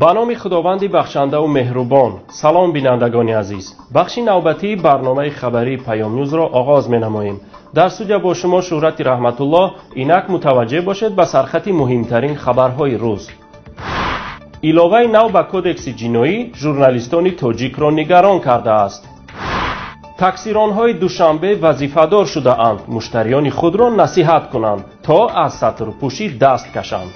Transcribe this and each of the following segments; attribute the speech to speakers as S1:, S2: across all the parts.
S1: Ба номи Худованди бахшандаву меҳрубон. Салом, бинандагони азиз. Бахши навбатии барномаи хабарии Паёмнюзро оғоз менамоем. Дар студия бо шумо Шӯҳрати Раҳматуллоҳ. Инак мутаваҷҷеҳ бошед ба сархати муҳимтарин хабарҳои рӯз. Иловаи нав ба кодекси ҷиноӣ журналистони тоҷикро нигарон кардааст. Таксиронҳои Душанбе вазифадор шудаанд муштариёни худро насиҳат кунанд, то аз сатрпӯшӣ даст кашанд.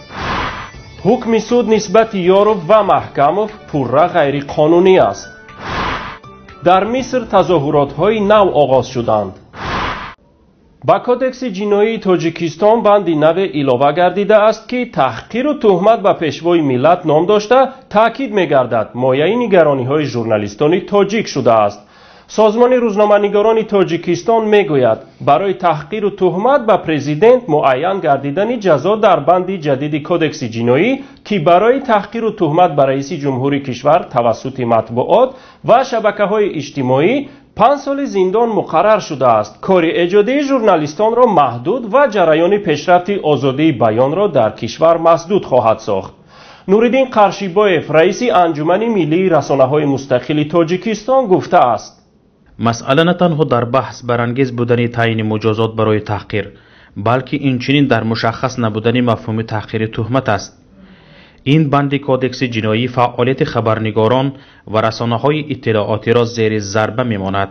S1: Ҳукми суд нисбати Ёров ва Маҳкамов пурра ғайриқонунӣ аст. Дар Миср тазоҳуротҳои нав оғоз шуданд. Ба кодекси ҷиноии Тоҷикистон банди наве илова гардидааст, ки таҳқиру туҳмат ба пешвои миллат ном дошта, таъкид мегардад, мояи нигарониҳои журналистони тоҷик шудааст. Созмони рӯзноманигорони Тоҷикистон мегӯяд, барои таҳқиру туҳмат ба президент муайян гардидани ҷазо дар банди ҷадиди кодекси ҷиноӣ, ки барои таҳқиру туҳмат ба раиси ҷумҳури кишвар тавассути матбуот ва шабакаҳои иҷтимоӣ 5 соли зиндон муқаррар шудааст, кори эҷодии журналистонро маҳдуд ва ҷараёни пешрафти озодии баёнро дар кишвар масдуд хоҳад сохт. Нуриддин Қаршибоев, раиси Анҷумани миллии расонаҳои мустақили Тоҷикистон, гуфтааст:
S2: масъала на танҳо дар баҳс барангез будани таъйини муҷозот барои таҳқир, балки инчунин дар мушаххас набудани мафҳуми таҳқири туҳмат аст. Ин банди кодекси ҷиноӣ фаъолияти хабарнигорон ва расонаҳои иттилоотиро зери зарба мемонад.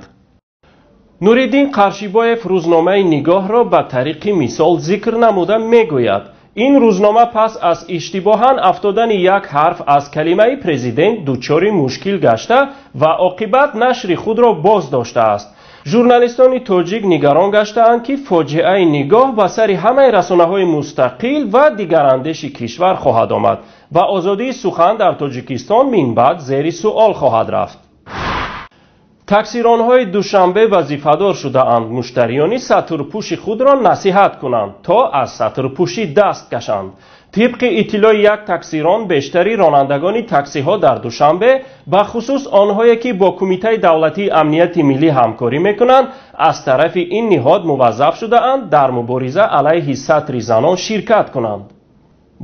S1: Нуриддин Қаршибоев рӯзномаи Нигоҳро ба тариқи мисол зикр намуда мегӯяд, ин рӯзнома пас аз иштибоҳан афтодани як ҳарф аз калимаи президент дучори мушкил гашта ва оқибат нашри худро боз доштааст. Журналистони тоҷик нигарон гаштаанд, ки фоҷиаи Нигоҳ ба сари ҳамаи расонаҳои мустақил ва дигарандеши кишвар хоҳад омад ва озодии сухан дар Тоҷикистон минбаъд зери суол хоҳад рафт. Таксиронҳои Душанбе вазифадор шудаанд муштариёни сатрпӯши худро насиҳат кунанд, то аз сатрпӯшӣ даст кашанд. Тибқи иттилои як таксирон, бештари ронандагони таксиҳо дар Душанбе, ба хусус онҳое ки бо Кумитаи давлатии амнияти миллӣ ҳамкорӣ мекунанд, аз тарафи ин ниҳод муваззаф шудаанд дар мубориза алайҳи сатри занон ширкат кунанд.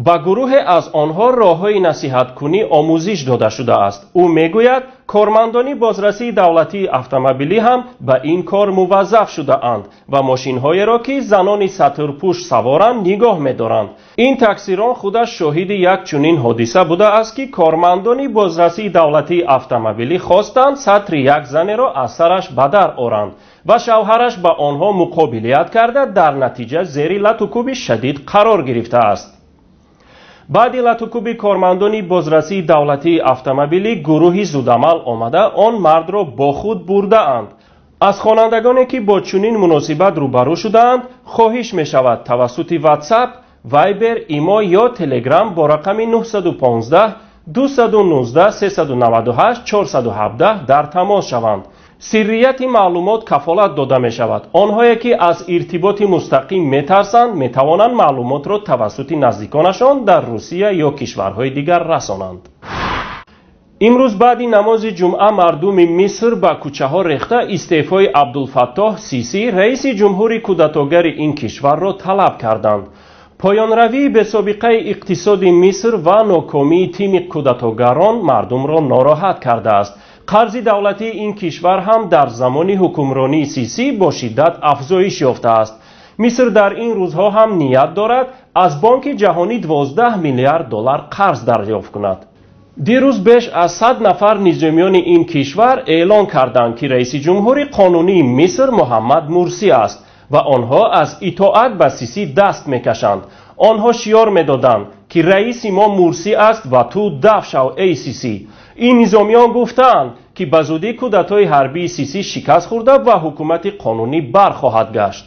S1: Ба гурӯҳе аз онҳо роҳҳои насиҳаткунӣ омӯзиш дода шудааст. Ӯ мегӯяд, кормандони бозрасии давлатии автомобилӣ ҳам ба ин кор муваззаф шудаанд ва мошинҳоеро, ки занони сатрпӯш саворанд, нигоҳ медоранд. Ин таксирон худаш шоҳиди як чунин ҳодиса будааст, ки кормандони бозрасии давлатии автомобилӣ хостанд сатри як занеро аз сараш ба дар оранд ва шавҳараш ба онҳо муқобилият карда, дар натиҷа зери латукӯби шадид қарор гирифтааст. Баъди латукӯби кормандони бозрасии давлатии автомобилӣ гурӯҳи зудамал омада он мардро бо худ бурдаанд. Аз хонандагоне, ки бо чунин муносибат рӯбарӯ шудаанд, хоҳиш мешавад тавассути WhatsApp, Viber, Имо ё Telegram бо рақами 915 219 398 417 дар тамос шаванд. Сиррияти маълумот кафолат дода мешавад. Онҳое, ки аз иртиботи мустақим метарсанд, метавонанд маълумотро тавассути наздиконашон дар Русия ё кишварҳои дигар расонанд. Имрӯз баъди намози ҷумъа мардуми Миср ба кӯчаҳо рехта истеъфои Абдулфаттоҳ Сисӣ, раиси ҷумҳури кудатогари ин кишварро талаб карданд. Поёнравии бесобиқаи иқтисоди Миср ва нокомии тими кудатогарон мардумро нороҳат кардааст. Қарзи давлатии ин кишвар ҳам дар замони ҳукмронии Сисӣ бо шиддат афзоиш ёфтааст. Миср дар ин рӯзҳо ҳам ният дорад аз Бонки ҷаҳонӣ 12 миллиард доллар қарз дарёфт кунад. Дирӯз беш аз 100 нафар низомиёни ин кишвар эълон карданд, ки раиси ҷумҳури қонунии Миср Муҳаммад Мурсӣ аст ва онҳо аз итоат ба Сисӣ даст мекашанд. Онҳо шиёр медоданд, ки раиси мо Мурсӣ аст ва ту даф шав, эй Сисӣ. Ин низомиён гуфтаанд, ки ба зудӣ кудатои ҳарбии Сисӣ шикаст хӯрда ва ҳукумати қонунӣ бархоҳад гашт.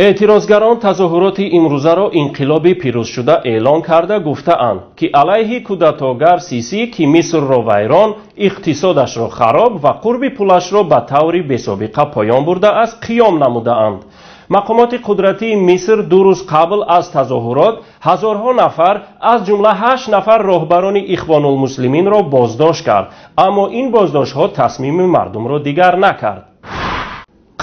S1: Эътирозгарон тазоҳуроти имрӯзаро инқилоби пирӯзшуда эълон карда гуфтаанд, ки алайҳи кудатогар Сисӣ, ки Мисрро вайрон, иқтисодашро хароб ва қурби пулашро ба таври бесобиқа поён бурдааст, қиём намудаанд. Мақомоти қудратии Миср 2 рӯз қабл аз тазоҳурот ҳазорҳо нафар, аз ҷумла 8 нафар роҳбарони Ихвонулмуслиминро боздошт кард, аммо ин боздоштҳо тасмими мардумро дигар накард.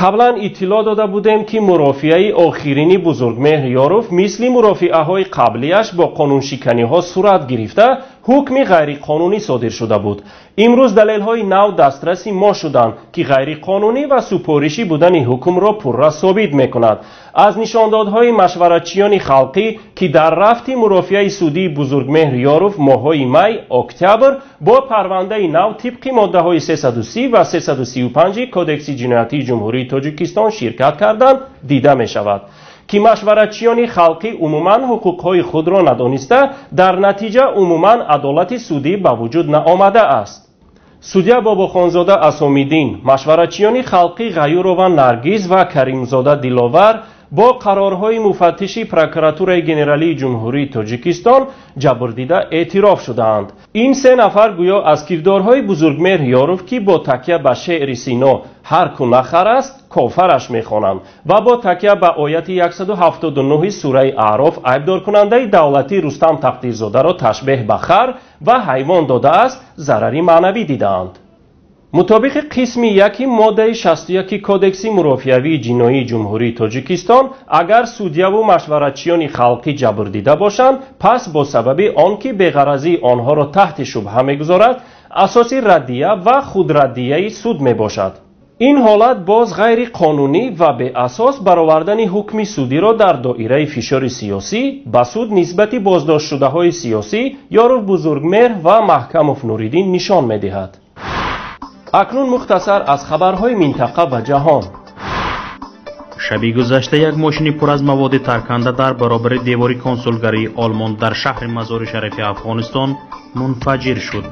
S1: Қаблан иттилоъ дода будем, ки мурофиаи охирини Бузургмеҳр Ёров мисли мурофиаҳои қаблияш бо қонуншиканиҳо сурат гирифта, ҳукми ғайриқонунӣ содир шуда буд. Имрӯз далелҳои нав дастраси мо шуданд, ки ғайриқонунӣ ва супоришӣ будани ҳукмро пурра собит мекунад. Аз нишондодҳои машваратчиёни халқӣ, ки дар рафти мурофиаи судии Бузургмеҳр Ёров моҳҳои май, октябр бо парвандаи нав тибқи моддаҳои 330 ва 335 Кодекси ҷиноятии Ҷумҳурии Тоҷикистон ширкат карданд, дида мешавад, ки машваратчиёни халқӣ умуман ҳуқуқҳои худро надониста, дар натиҷа умуман адолати судӣ ба вуҷуд наомадааст. Судя Бобохонзода Асомиддин, машваратчиёни халқӣ Ғаюрова Наргиз ва Каримзода Диловар бо қарорҳои муфаттиши прокуратураи генералии Ҷумҳурии Тоҷикистон ҷабрдида эътироф шудаанд. Ин 3 нафар гӯё аз кирдорҳои Бузургмеҳр Ёров, ки бо такя ба шеъри Сино ҳар ку нахар аст, кофараш мехонанд ва бо такя ба ояти 179 сураи Аъроф айбдоркунандаи давлатӣ Рустам Тақдирзодаро ташбеҳ ба хар ва ҳайвон додааст, зарари маънавӣ дидаанд. Мутобиқи қисми 1 моддаи 61 Кодекси мурофиавии ҷиноии Ҷумҳурии Тоҷикистон, агар судяву машваратчиёни халқӣ ҷабрдида бошанд, пас бо сабаби он ки беғаразии онҳоро таҳти шубҳа мегузорад, асоси раддия ва худраддияи суд мебошад. Ин ҳолат боз ғайриқонунӣ ва беасос баровардани ҳукми судиро дар доираи фишори сиёсӣ ба суд нисбати боздоштшудаҳои сиёсӣ Ёров Бузургмеҳр ва Маҳкамов Нуриддин нишон медиҳад. Акнун мухтасар аз хабарҳои минтақа ва ҷаҳон.
S2: Шаби гузашта як мошини пур аз маводи тарканда дар баробари девори консулгарии Олмон дар шаҳри Мазори Шарифи Афғонистон мунфаҷир шуд.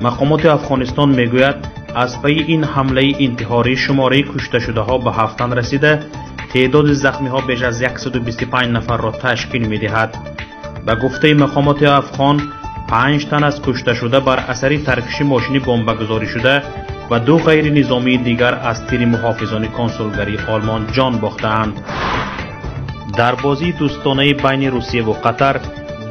S2: Мақомоти Афғонистон мегӯяд, аз пайи ин ҳамлаи интиҳорӣ шумораи кушташудаҳо ба 7 тан расида, теъдоди захмиҳо беш аз 125 нафарро ташкил медиҳад. Ба гуфтаи мақомоти афғон, 5 тан аз кушташуда бар асари таркиши мошини бомбагузорӣ шуда ва 2 ғайринизомии дигар аз тири муҳофизони консулгарии Олмон ҷон бохтаанд. Дар бозии дӯстонаи байни Русия ва Қатар,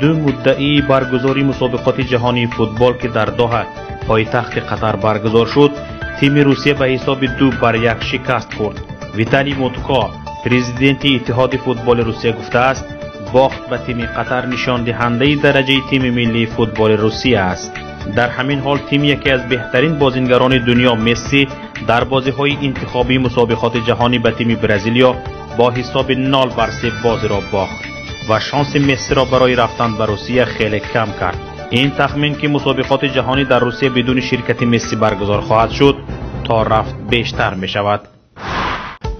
S2: 2 муддаии баргузории мусобиқоти ҷаҳонии футбол, ки дар Доҳа, пойтахти Қатар баргузор шуд, тими Русия ба ҳисоби 2-1 шикаст хӯрд. Виталий Мутко, президенти Иттиҳоди футболи Русия, гуфтааст, бохт ба тими Қатар нишондиҳандаи дараҷаи тими миллии футболи Русия аст. Дар ҳамин ҳол тими яке аз беҳтарин бозингарони дунё Месси дар бозиҳои интихобии мусобиқоти ҷаҳонӣ ба тими Бразилиё бо ҳисоби 0-3 бозиро бохт ва шанси Мессиро барои рафтан ба Русия хеле кам кард. Ин тахмин, ки мусобиқоти ҷаҳонӣ дар Русия бидуни ширкати Месси баргузор хоҳад шуд, то рафт бештар мешавад.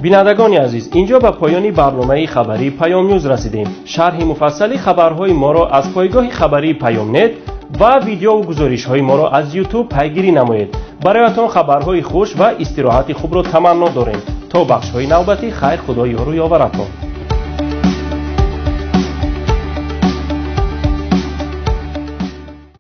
S1: Бинандагони азиз, инҷо ба поёни барномаи хабарии Паём Ньюз расидем. Шарҳи муфассали хабарҳои моро аз пойгоҳи хабарии Паёмнет ва видеову гузоришҳои моро аз Ютуб пайгирӣ намоед. Бароятон хабарҳои хуш ва истироҳати хубро таманно дорем. То бахшҳои навбатӣ хайр, Худо ёру ёваратон.